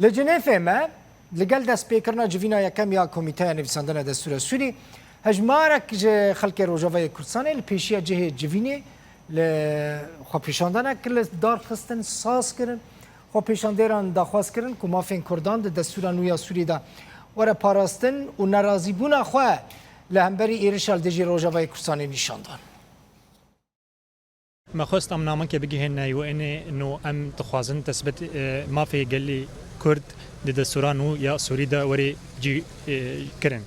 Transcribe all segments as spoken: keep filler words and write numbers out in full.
Li Cinêfê me li gel destpêkirina civîna yekem ya Komîteya Nivîsandina Destûra Sûrî, hejmarek ji xelkê Rojavayê Kurdistanê li pêşiya cihê civînê li xwepêşandanek li dar xistin, saz kirin. Xwepêşandêran daxwaz kirin ku mafên Kurdan di destûra nû ya Sûrî de were parastin û nerazîbûna xwe li hemberî êrişa li dijî Rojavayê Kurdistanê nîşan dan. Me xwest em namekê bigihîne U N'ê nû, em dixwazin tesbet, e, mafê gelê Kurd di destûra nû ya Sûrî de were cî, e, kirin.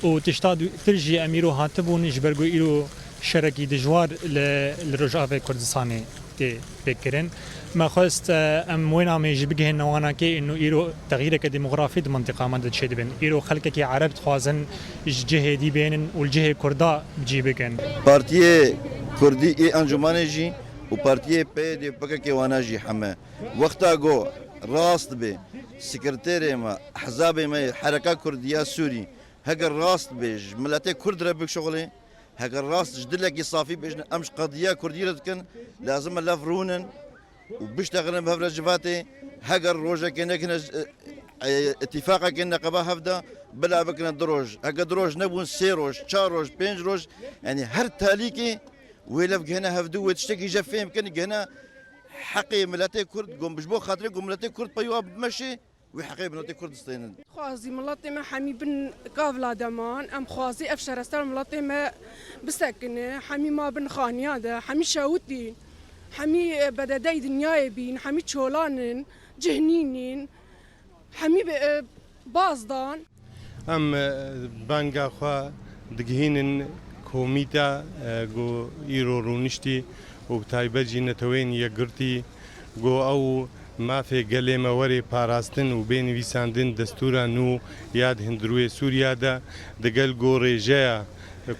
Û tişta dû-, tir jî em îro hatibûn, ji ber ku îro şerekî dijwar li, li Rojavê Kurdistanê tê pêk kirin. Me xwest, e, em wê namê jî bigihîne wanakê, nû îro texyîreke demografî di mintiqa me de çêdibin. Îro xelkekî Ereb dixwazin ji cihê dî bênin û li cihê Kurda cî bikin. Partiyê Kurdî ê Encûmanê jî û partiyê P Y D, P K K wana jî heme wexta ku rast bê sekreterê me, hezabê me yê Hereka Kurdiya Sûrî, heger rast bê ji miletê Kurd re bişuxulê, heger rast ji dilekî safî bêjin, em ji qediya Kurdî re dikin, lazim e lev rûnin û biştexilin bi hev re civatê. Heger rojekê nekine, e, e, îtîfaqekê neqeba hev de, bila bikine du roj. Heger du roj nebûn, sê roj, çar roj, pênc roj, yanî her talîkê wê lev gihine hevdû, wê tiştekî je fêm kin, gihine heqê miletê Kurd, gom ji bo xatirê ku miletê Kurd peywa bimeşê, wê heqê miletê Kurd distênin. Xwazî miletê me hemî bin kavla de man, em xwazî ev şere ser miletê me bisekine, hemî ma bin xaniya de, hemî şewitîn, hemî, e, bededey dinyayê bîn, hemî çolan in, cih nînîn, hemî bi, e, baz dan. Em, e, banga xwe digihînin komîta, e, ku îro rûniştî û bi taybet jî Neteweyên Yekgirtî, ku ew mafê gelê me werê parastin û bê nivîsandin destûra nû ya di hundirûyê Sûriya de, digel ku rêjeya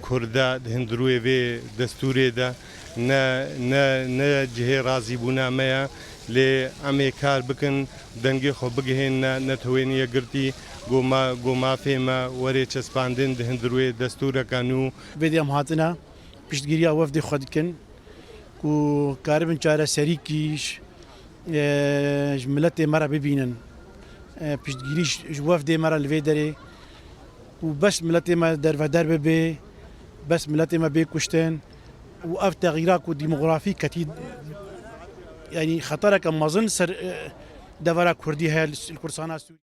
Kurda di hundirûyê vê destûrê de ne, ne, ne cihê razîbûna me ye, lê em ê kar bikin, dengê xwe bigihênine Neteweyên Yekgirtî, ku ma, ku mafê me were çespandin di hundirûyê destûreka nû. Vê de em hatine piştgiriya wefdê xwe dikin ku karibin çareserîkî ji, e, ji miletê me re bibînin. E, piştgirî ji, ji wefdê me re li vê derê û bes miletê me derveder bibe, bes miletê me bê kuştin û ev texîra ku demografî ketî, yanî xetereke mezin ser, e, devera Kurdî heye li, li Kurdistana Sûrî.